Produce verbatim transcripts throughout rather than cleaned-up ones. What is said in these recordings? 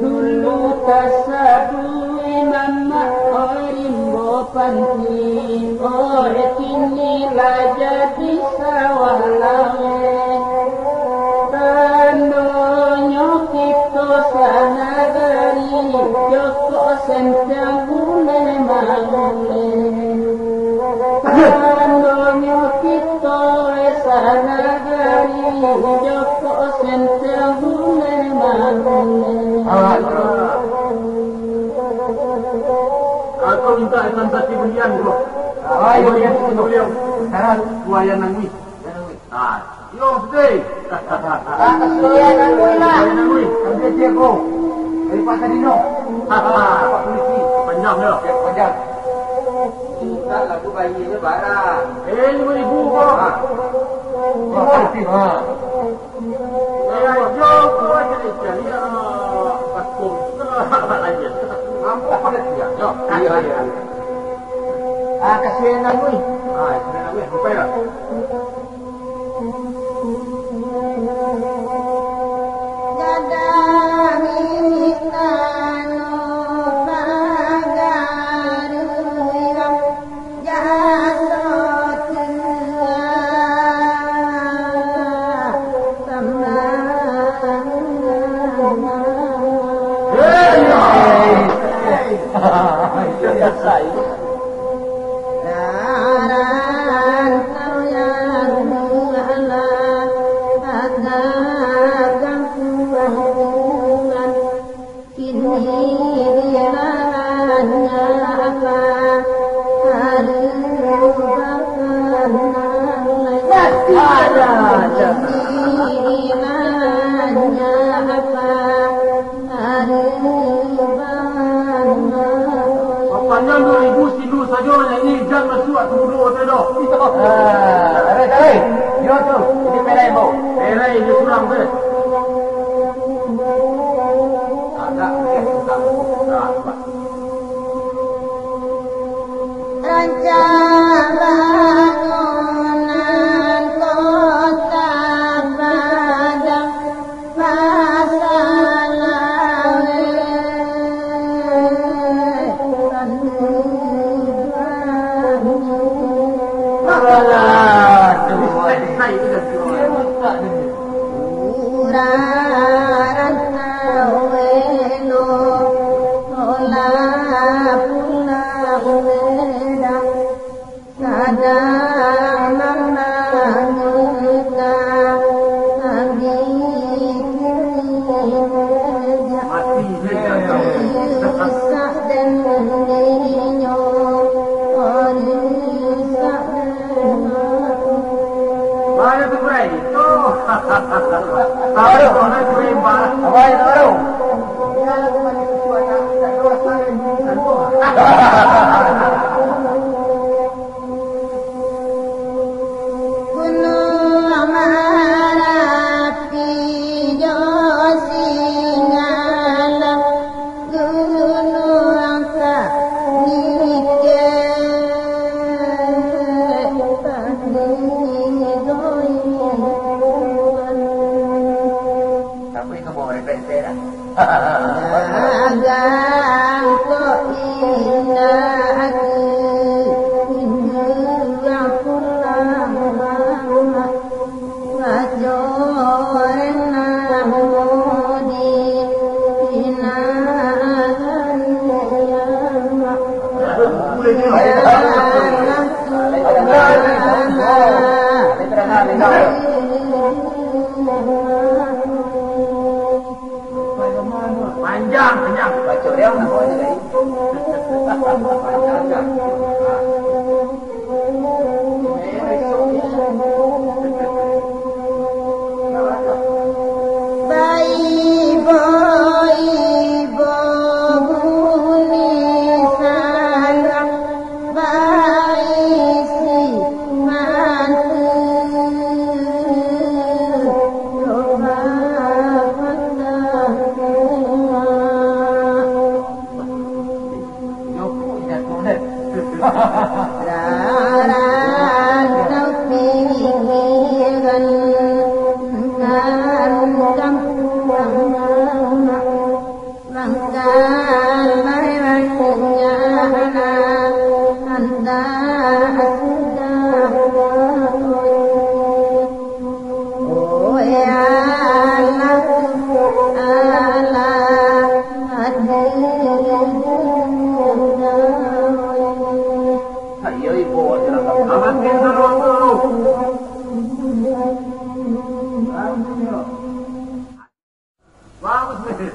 Dulu tasabuik mamak, oi rimbo panti, oi kini lah jadi sawah laweh. Tandonyo kito sanagari, jokok sentiang buleh manguleh. Tandonyo kito sanagari, jokok sentiang buleh manguleh. Aku minta ikan sati belian, bro. Ayo, belian, belian. Sekarang, buaya nangis. Ah, yo, sedih. Ah, kasihan Nangui lah. Kasihan Nangui. Ambil dia, bro. Dari Pak Sadino. Pak Polisi. Panjang, yo. Ya, panjang. Minta lagu bayinya barang. Eh, lima ribu, bro. Ah. Lima ribu. Ah. Eh, yo, bro, jadi, jadi, ah, bagus. Aja. Nampak pada dia. Yo. Iya, iya. Ah, kasihan Nangui. Ah, kasihan Nangui. Sampai lah. Papanjang duo ribu silu sajo manyanyi, jan masuak tu budo tu doh. Ah, tarik, tarik. Yo tu, ini perai, bau. Perai dia surang tu. Agak, agak, agak. Rancak bangunan Kota Padang. Sadang mambangunkan, mati saja. Rusak dan dindingnyo, rusak dan. Mana tu, Bray? Oh. Tahu, mana tu, Bray? Apa itu, tahu? Gunuang Marapi jo Singgalang, Gunuang Kanike, Kanike. Tapi itu mau repete dah. Dagang ko indak ati, indak pulang mama. Bacorenang modi, indak agan kiamat. Panjang, panjang. Baco dia, nama dia tadi? Panjang, panjang.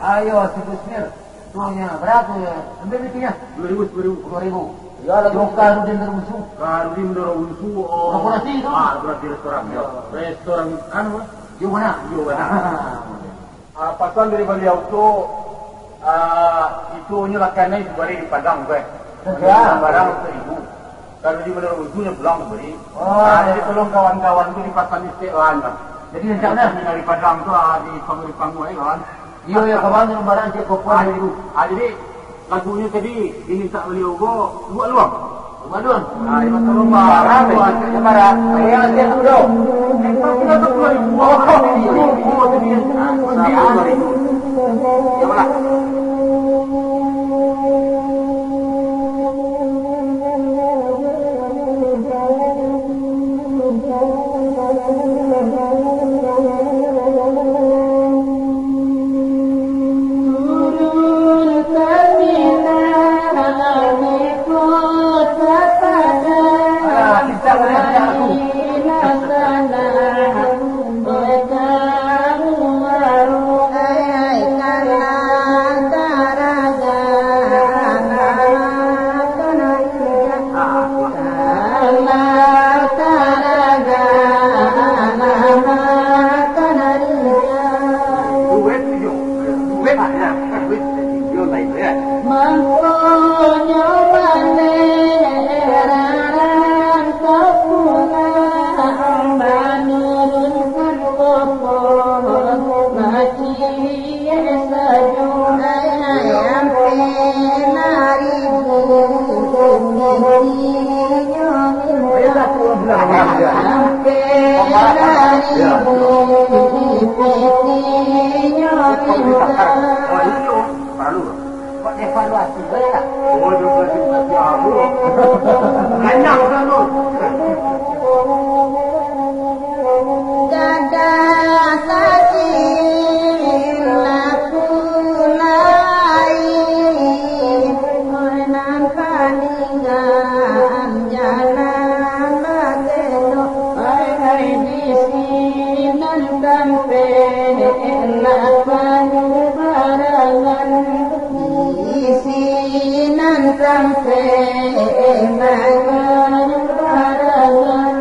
Ayo, si Kusnir. Tuhnya berapa ya? Ambil duitnya. Dua ribu, dua ribu. Dua ribu. Ya, lagi Kaharudin Darwinsu. Kaharudin Darwinsu, oh. Korporasi tu. Ah, korporasi restoran, ya. Restoran, anu, Yowana. Yowana. Ah, pasan dari baliau tu, ah, itu nyo lakanai sabari di Padang tu, eh. Di Padang seribu. Kalau di Menara Ujung, nyo pulang sabari. Oh, ah, jadi tolong kawan-kawan tu dipasan di stek, kawan, kan. Jadi, rancak dah. Dari Padang tu, ah, di panggung-panggung, eh, kawan. Iyo, iyo, kawan, yang barang cek kopo. Ah, jadi, ah, jadi, lagunyo tadi dimintak baliau ko, buek luang. Buek luang? Ah, iyo, tolong, Pak. Barang, Pak. Barang. Ayo, latihan dulu, dong. Eh, tapi dah dua ribu. Oh, iyo. Oh, tadi. Ah, dua ribu. Iyo, Pak. Mangkonyo baleh rarang ka pulang, manurunkan kopo maciek sajo. Ampe lari pitinyo, ampe lari pitinyo. Paralu. Kok evaluasi, boleh tak? Oh, dia berarti berarti apa? Kanyang kan tu? Gadang sasin laku lai, oi nan paninggalan jalan bakendok, oi, oi, di sinan tampek lapan barangan. Di sinan tampek mangan barangan.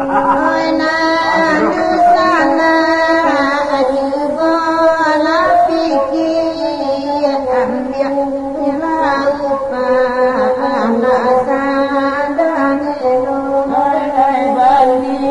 Oi, nan di sana jugo lah pikia, ambiak lauk panas sadang elok. Oi, oi, bali.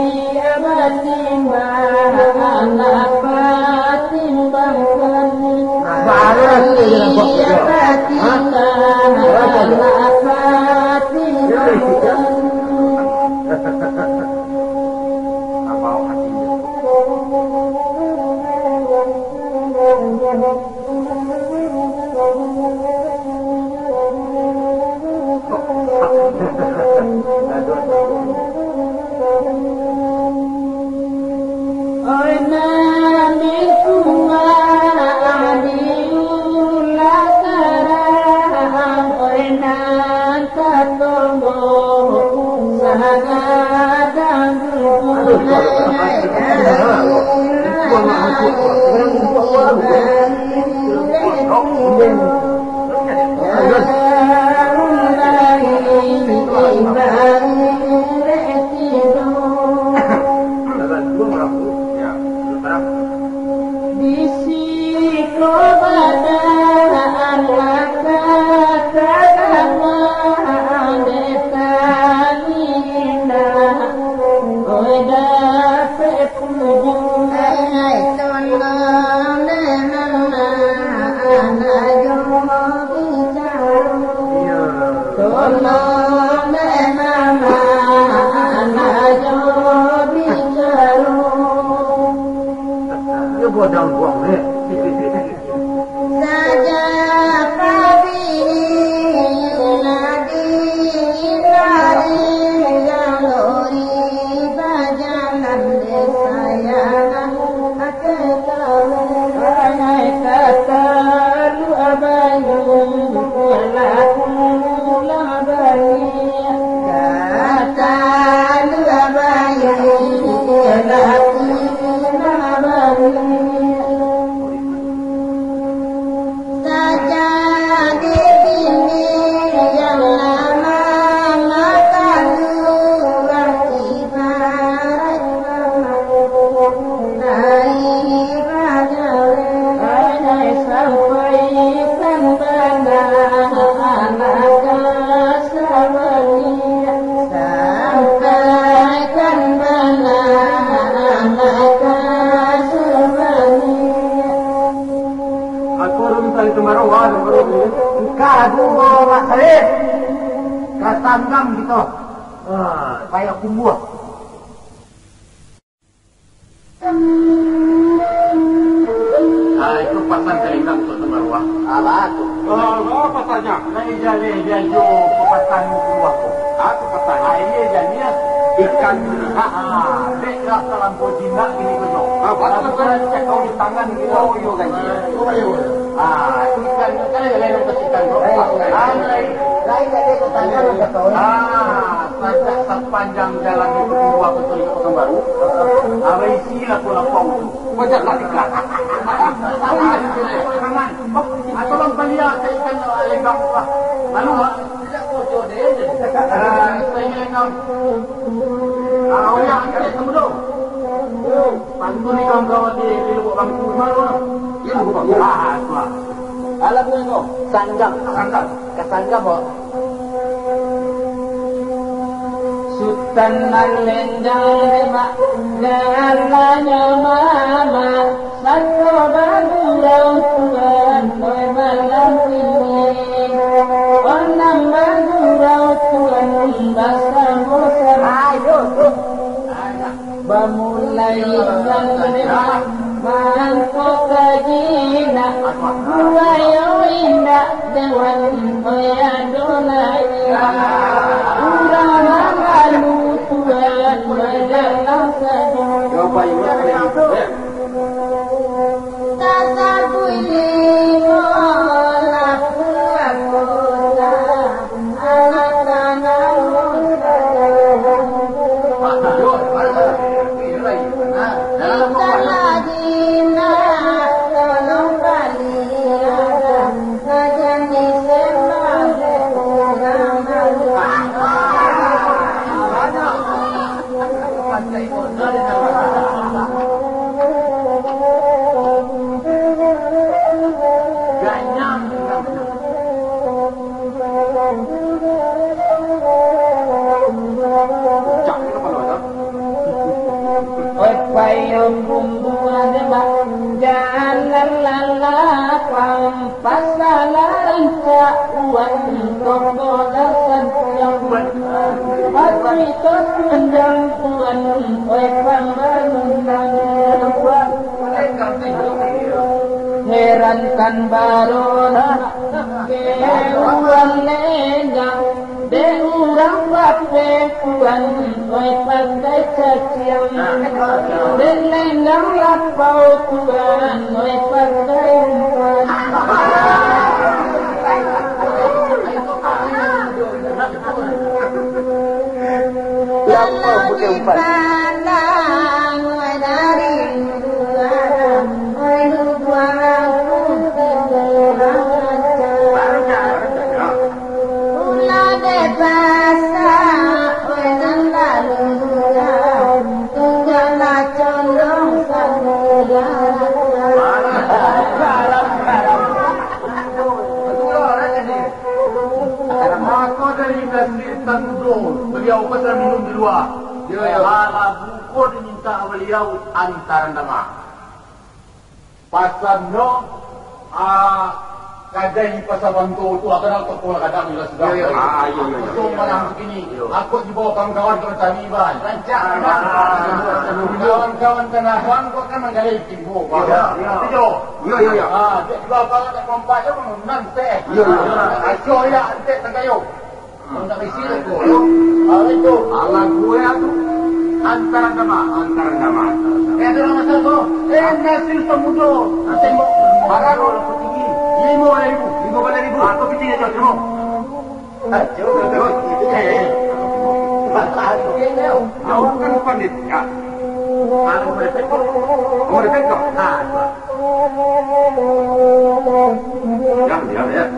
Iyo. Tolong dek mama, anak jo bicaro. Iyo, bodang buang, eh. Saja pabili nadi nari yang lori bajalan dek sayangan. Saja di sini yang lama makalu. Aku urun tali tumaro, wah, tumaro. Engkah duo mak saleh. Ka sanggam kito. Ah, payah kumbuah. Ah, itu pasan ka Lenggang tu, Tuan Baruah. Alah tu. Ah, apo pasanyo? Lai jaleh diajo papasan Tuan Baruah ko. Apo pasan? Ah, iyo jaleh. Ikan. Ha, ha. Dek lah talampau jinak kini ko. Ah, batua, batua. Cakau di tangan kito, iyo kan. Oh, iyo. Ah, itu ikan, kan jaleh nan pasikan ko. Ah, lai. Lai jaleh ko tangan, batua. Ah, sajak sapanjang jalan itu dua betul itu Pekanbaru. Abai isi lapau-lapau tu. Banyak lah ikan. Aman. Ah, tolong palia ka ikan Lenggang tu lah. Lalu, ah, ah, ikan Lenggang. Ah, oh ya, angkat kamu tu. Pantun ni kawan-kawan di, di Lubuk Bangku, di mana, mana? Di Lubuk Bangku. Ah, tu lah. Alah, bukan kau. Sanggam. Sanggam. Ka sanggam, Bok. Sutan Malendang Demak, jalananyo mama, sato bagurau Tuan, oi, malam ini. Onang bagurau Tuan, basamo-samo. Ayo, tu. Bamulai dari mangko ka jinak, buayo indak dewan, oi, ado lai. Urang mamalu Tuan, bajalan sajo. Tasabuik limo lah pulang kota. Oi, payung bumbu ade bak jalan lalapang, pasal rancak uan toko dasan. Pati to tunjang uan, oi, pambangunan. Herankan barona, ke uang Lenggang, dek urang pape Tuan, oi, pakai caciang, dek Lenggang lapau Tuan, oi, pakai umpan. Lapau pakai umpan. Dua. Yo, yo. Alah buko dimintak baliau antaran dama. Pasan no, ah, kadai di Pasa Banto tu, akan toko lah kadang lah sudah. Yo, yo. Ah, yo, yo, yo. Kosong barang sakini. Yo. Aku dibawa kawan-kawan ka mancari, Bang. Rancak, Bang. Kawan-kawan ka Nabang, kau kan manggalai timbuk, Bang. Yo. Yo. Yo, yo, yo. Ah, dia dua kawan tak kompak je, Bang. Nan teh. Yo, yo. Ajo ya, antek tagayo. Mintak bisi tu, yo. Ah, itu. Alah gue tu. Antaran dama, antaran dama. Eh, ada orang masak tu. Eh, nasi ustaz muda. Tembok. Barang orang tinggi. Lima baleh ribu. Lima baleh ribu. Ah, tu pitih aja, terima. Ah, jauh, jauh. Eh, eh. Jauh kan bukan dia. Ya. Kalau merepek kau. Kalau merepek kau. Ah, tu. Diam, diam, diam.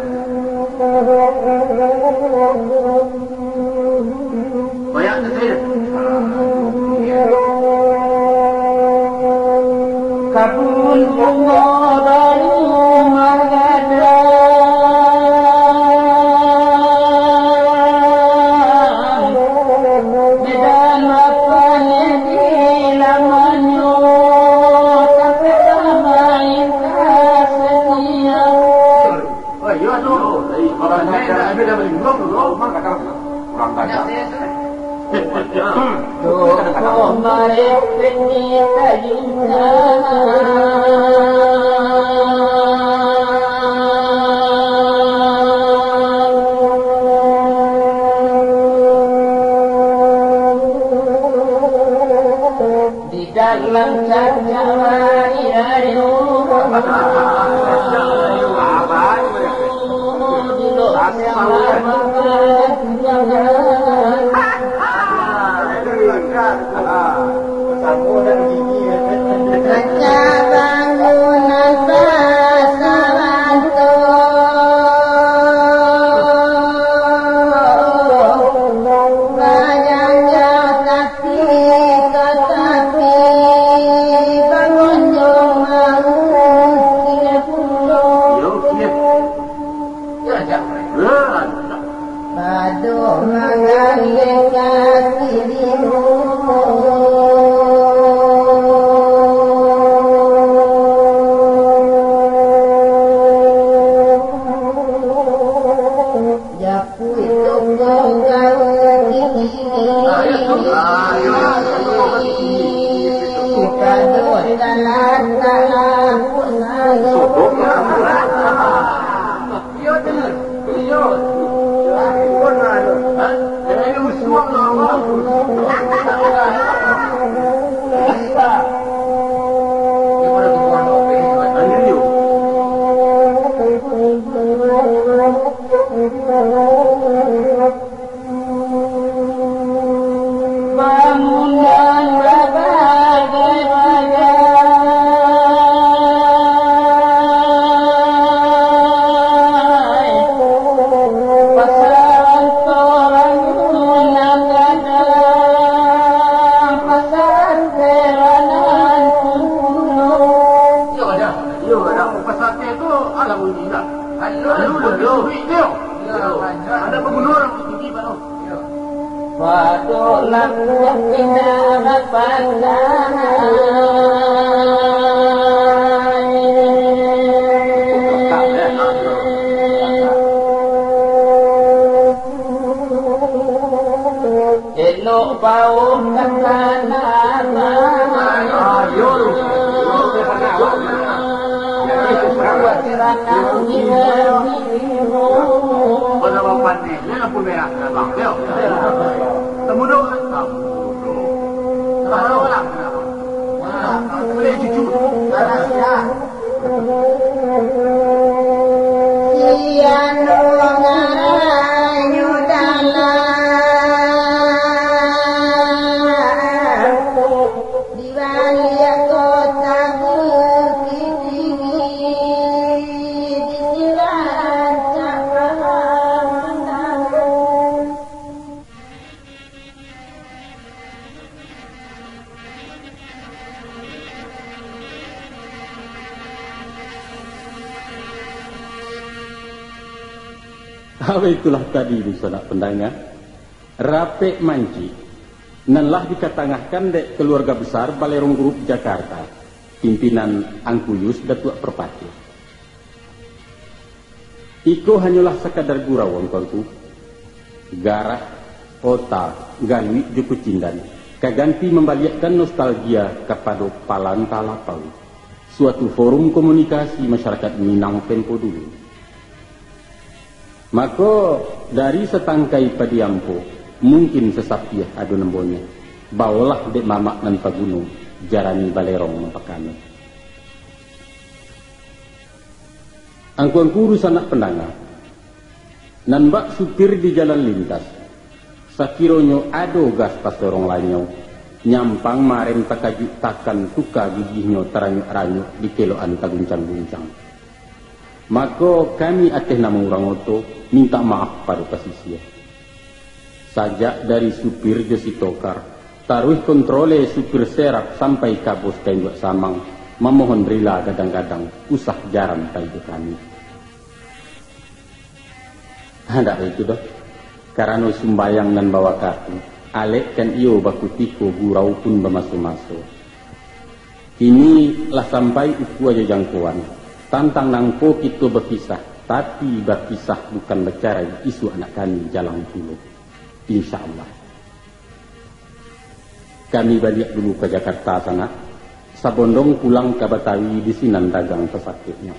Banyak tu saya. Kabun bungo baru magada. Medan lapang di lamanyo, tapi main kasenian. Oh, iyo tu. Kalau naik dah, ambil dah balik. Belum, belum. Kurang ajar. Toko marepek di tajungan. Di dalam caca rayu-rayu. Di luar. Rancak bangunan pasabanto. Bajanjang tapi ka tapi, pangunjung mangukir pulo. Yo, yo. Yo, rancak. Yo, rancak. Pado manggaleh kaki di rumah. Japuik toko gawa kini. Pado talatak lapuk sago. Bangunan babagai-bagai, pasaran torang nan gadang, pasaran teranan pun pulo. Iyo, ada. Iyo, ada. Pasaran tu alah bunyi dah. Alu, alu, alu. Iyo. Ada pembunuh orang tu tinggi, Pak. Iyo. Waduh, lakuah indah rapasan. Elok bau ka tanah. Pada bapak ni, ni lampu merah, abang. Yo. Temu dulu. Temu dulu. Kalau orang, boleh cucu. Sian ngaranyo dalam di baliak kota Bukittinggi, di Cilacap. Ah, baitulah tadi, dunsanak pandanga, rapek mancik, nan lah dikatangahkan dek kaluarga besar Balerong Group Jakarta, pimpinan Angku Yus Datuak Perpatih. Iko hanyolah sakadar gurau, angku-angku. Garah, ota, galuik jo kucindan ka ganti mambaliakkan nostalgia kapado Palanta Lapau, suatu forum komunikasi masyarakat Minang tempo dulu. Mako, dari satangkai padi ampo, mungkin sasapiah ado nan bonyeh, bawolah dek mamak nan paguno, jarani Balerong mampakano. Angku-angku dunsanak pandanga, nan bak supir di jalan lintas, sakironyo ado gas pasorong lanyau, nyampang marem takajuik takan tuka gigihnyo taranyuak-ranyuak di kelokan taguncang-guncang. Mako, kami ateh namo urang oto, mintak maaf pado pasisia. Sajak dari supir jo si tokar, taruih kontrole supir serap sampai ka bos ka induak samang, mamohon rila gadang-gadang, usah jaran pai jo kami. Handak baitu doh, karano sumbayang nan bawakatu, alek kan iyo bakutiko, gurau pun bamaso-maso. Kini lah sampai ukua jo jangkoan, tantang nangko kito bakisah, tapi bakisah bukan bacarai, isuak nak kami jalang pulo. Insya Allah. Kami baliak dulu ka Jakarta sanak, sabondong pulang ka Batawi di sinan dagang tasakiknyo.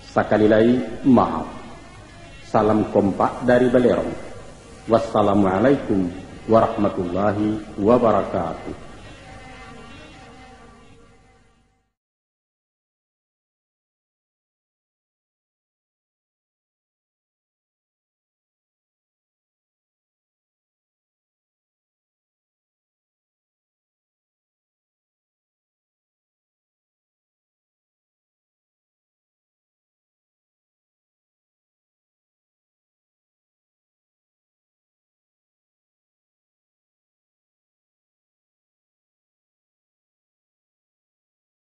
Sakali lai, maaf. Salam kompak dari Balerong. Wassalamualaikum warahmatullahi wabarakatuh.